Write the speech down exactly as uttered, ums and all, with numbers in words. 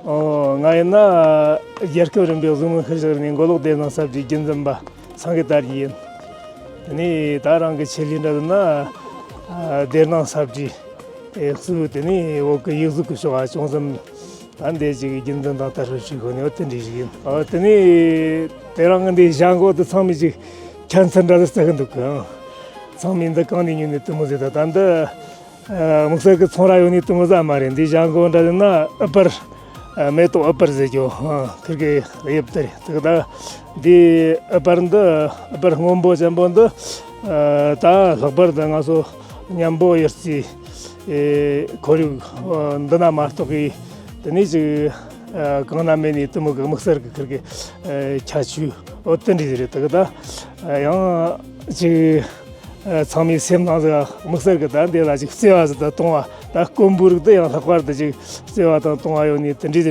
ཨོ། ང་ཡིན་ན་རྒྱལ་ཁབ་རིམ་པའི་གཟུགས་མོ་ཤུལ་བཞག་ནས་མགོ་ལོག་སྡེར་ནང་ས་བཅུའི་རྒྱུན་འཛིན་པ་སངས་རྒྱས་དར་རྒྱས་ཡིན། དེ་ནས་ད་རང་གི་ཆེད་ལས་འདྲ་ཟེར་ན། ཨ། སྡེར་ནང་ས་བཅུའི་ཨེ་གཙོ་བོ་དེ་ནས་བོད་ཀྱི་ཡིག་གཟུགས་ཀྱི་ཕྱོགས་ལ་ཅུང་ཙམ་ད་འདི་ཅིག་རྒྱུན་འཛིན་དང་དར་སྤེལ་བྱེད་དགོས་ནས་འོ་དེ་འདྲ་ཞིག་ཡིན། ཨ། དེ་ནས་དེ་རིང་གི་འདི་བྱ་འགུལ་འདི་ཚང་མས་ཅིག་ཁྱད་མཚར་འདྲ་ཟིག་བརྩི་གི་འདུག་གི། ཚང་མས་འདི་གང་ནས་ཉོས་ནས་དེ་མོ་ཟེར། ད་ད་འདི་དམིགས་བསལ་གྱི་ཚོང་ར་ཡོད་ནི་དེ་མོ་ཟིག་མ་རེད། འདི་བྱ་འགུལ་འདྲ་ཟེར་ན་ཨུཏྤལ། ཨ། མེ་ཏོག་ཨུཏྤལ་ཟེར་རྒྱུ། ཨ། ཁིར་གི་དབྱིབས་དེ་རེད། དེ་ག་ད་འདི་ཨུཏྤལ་འདི་ཨུཏྤལ་སྔོན་པོ་ཅན་པོ་འདི། ཨ། ད་ལྷག་པར་དུ་ང་ཚོ་མཉམ་པོ་ཡོད་སའི་ཨེ་ཁོར་ཡུག་འདི་ན་མ་གཏོགས་གི་དེ་ནས་ཅིག་ཨ། གང་ན་མེད་ནི་དེ་མོ་གི་དམིགས་བསལ་གི་ཁིར་གི་ཨ་ཁྱད་ཆོས་འོ་དེ་འདྲ་རེད། དེ་ག་ད་ཡང་ཅིག་ཨ། ཚང་མའི་སེམས་ནང་ཟིག་དམིགས་བསལ་གི་ད་འདི་ལ་ཅིག་བརྩེ་བ་ཟིག་ད་གཏོང་བ། ད་དཀོན་པོའི་རིགས་དེ་ཡང་ལྷག་པར་དུ་ཅིག་བརྩེ་བ་དང་གཏོང་བ་ཡོད་ནི་དེ་འདྲ་རེད།